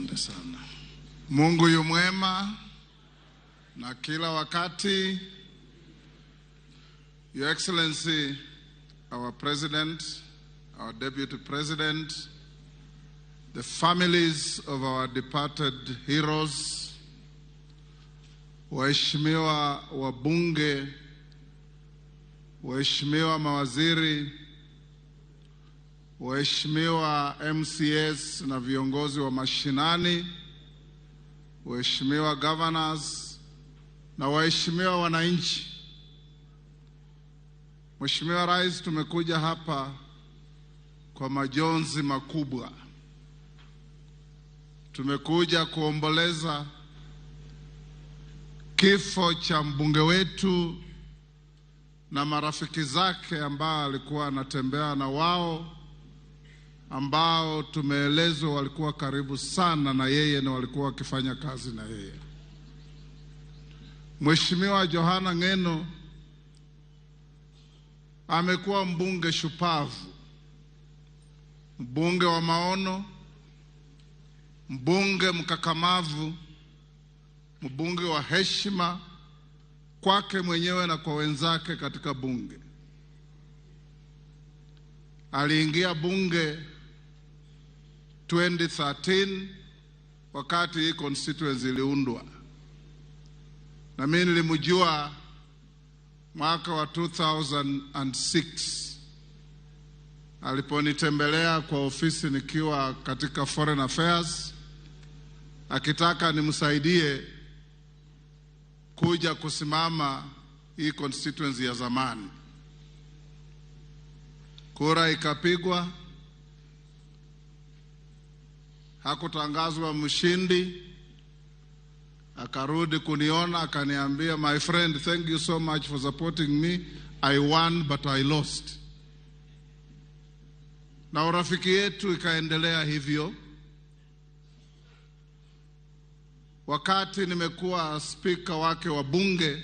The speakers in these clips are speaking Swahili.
Asante sana. Mungu yu mwema na kila wakati. Your Excellency, our President, our Deputy President, the families of our departed heroes, waheshimiwa wabunge, waheshimiwa mawaziri, waheshimiwa MCAs na viongozi wa mashinani, waheshimiwa governors na waheshimiwa wananchi. Mheshimiwa Rais, tumekuja hapa kwa majonzi makubwa. Tumekuja kuomboleza kifo cha mbunge wetu na marafiki zake ambao alikuwa anatembea na wao, ambao tumeelezwa walikuwa karibu sana na yeye na walikuwa wakifanya kazi na yeye. Mheshimiwa Johana Ng'eno amekuwa mbunge shupavu, mbunge wa maono, mbunge mkakamavu, mbunge wa heshima kwake mwenyewe na kwa wenzake katika bunge. Aliingia bunge 2013 wakati hii constituency iliundwa, na mimi nilimjua mwaka wa 2006 aliponitembelea kwa ofisi nikiwa katika Foreign Affairs, akitaka nimsaidie kuja kusimama hii constituency ya zamani. Kura ikapigwa, hakutangazwa mshindi. Akarudi kuniona akaniambia, "My friend, thank you so much for supporting me. I won but I lost." Na urafiki yetu ikaendelea hivyo. Wakati nimekuwa spika wake wa bunge,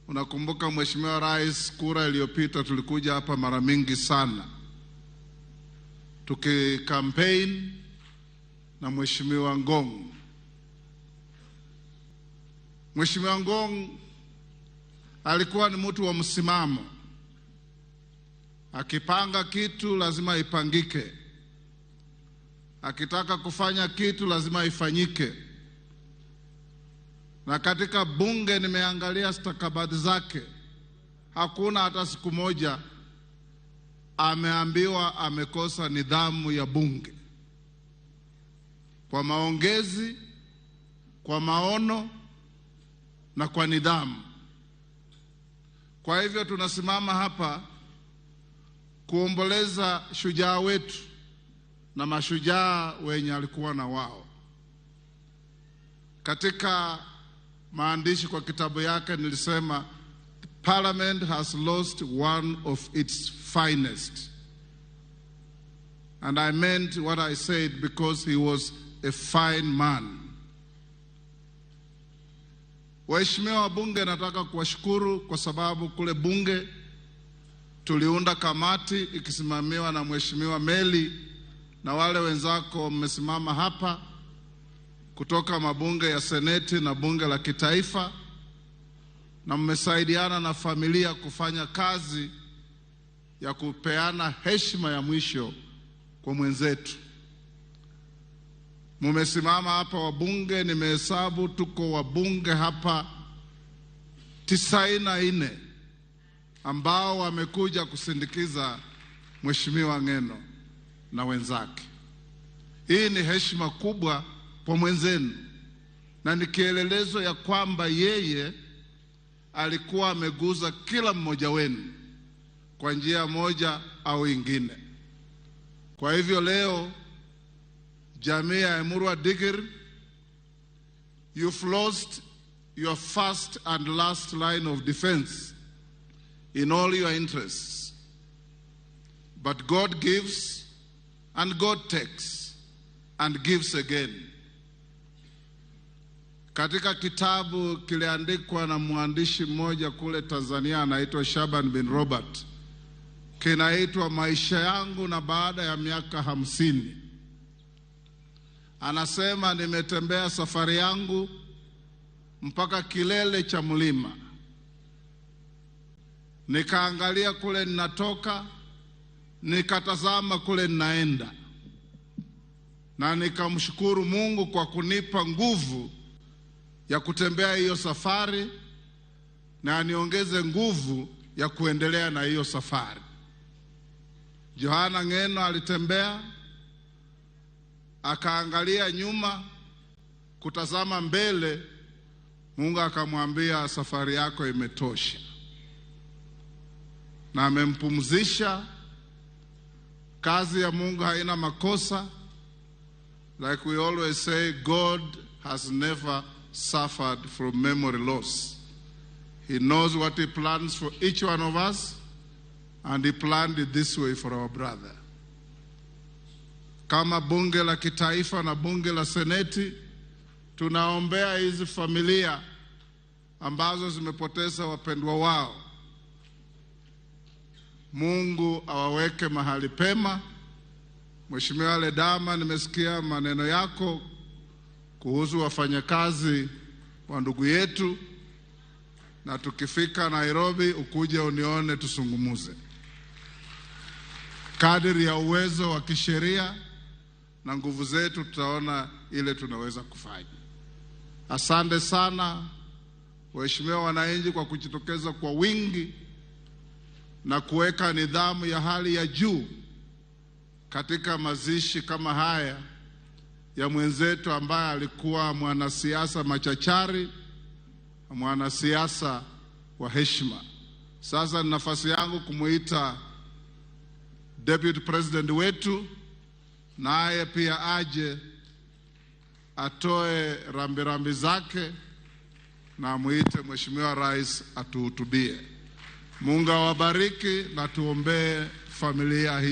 unakumbuka Mheshimiwa Rais, kura iliyopita tulikuja hapa mara mingi sana tukikampaign na Mheshimiwa Ngong. Mheshimiwa Ngong alikuwa ni mtu wa msimamo. Akipanga kitu lazima ipangike, akitaka kufanya kitu lazima ifanyike. Na katika bunge nimeangalia stakabadhi zake, hakuna hata siku moja ameambiwa amekosa nidhamu ya bunge. Kwa maongezi, kwa maono na kwa nidhamu. Kwa hivyo tunasimama hapa kuomboleza shujaa wetu na mashujaa wenye alikuwa na wao. Katika maandishi kwa kitabu yake nilisema, "Parliament has lost one of its finest." And I meant what I said because he was a fine man. Waheshimiwa wabunge, nataka kuwashukuru kwa sababu kule bunge tuliunda kamati ikisimamiwa na Mheshimiwa Meli na wale wenzako mmesimama hapa kutoka mabunge ya seneti na bunge la kitaifa, na mmesaidiana na familia kufanya kazi ya kupeana heshima ya mwisho kwa mwenzetu. Mumesimama hapa wabunge, nimehesabu tuko wabunge hapa 94 ambao wamekuja kusindikiza Mheshimiwa Ng'eno na wenzake. Hii ni heshima kubwa kwa mwenzenu na ni kielelezo ya kwamba yeye alikuwa ameguza kila mmoja wenu kwa njia moja au ingine. Kwa hivyo leo jamii ya Emurua Dikirr, you've lost your first and last line of defense in all your interests. But God gives and God takes and gives again. Katika kitabu kiliandikwa na mwandishi mmoja kule Tanzania anaitwa Shaban bin Robert, kinaitwa Maisha Yangu na Baada ya Miaka 50. Anasema, nimetembea safari yangu mpaka kilele cha mlima, nikaangalia kule ninatoka, nikatazama kule ninaenda, na nikamshukuru Mungu kwa kunipa nguvu ya kutembea hiyo safari na aniongeze nguvu ya kuendelea na hiyo safari. Johana Ng'eno alitembea akaangalia nyuma kutazama mbele, Mungu akamwambia safari yako imetosha, na amempumzisha. Kazi ya Mungu haina makosa. Like we always say, God has never suffered from memory loss. He knows what he plans for each one of us, and he planned it this way for our brother. Kama bunge la kitaifa na bunge la seneti, tunaombea hizi familia ambazo zimepoteza wapendwa wao. Mungu awaweke mahali pema. Mheshimiwa Ledama, nimesikia maneno yako kuhusu wafanyakazi wa ndugu yetu, na tukifika Nairobi ukuje unione tusungumuze kadiri ya uwezo wa kisheria na nguvu zetu, tutaona ile tunaweza kufanya. Asante sana waheshimiwa wananchi kwa kujitokeza kwa wingi na kuweka nidhamu ya hali ya juu katika mazishi kama haya ya mwenzetu ambaye alikuwa mwanasiasa machachari, mwanasiasa wa heshima. Sasa ni nafasi yangu kumuita Deputy President wetu, naye pia aje atoe rambirambi zake na amuite Mheshimiwa Rais atuhutubie. Mungu awabariki na tuombee familia hii.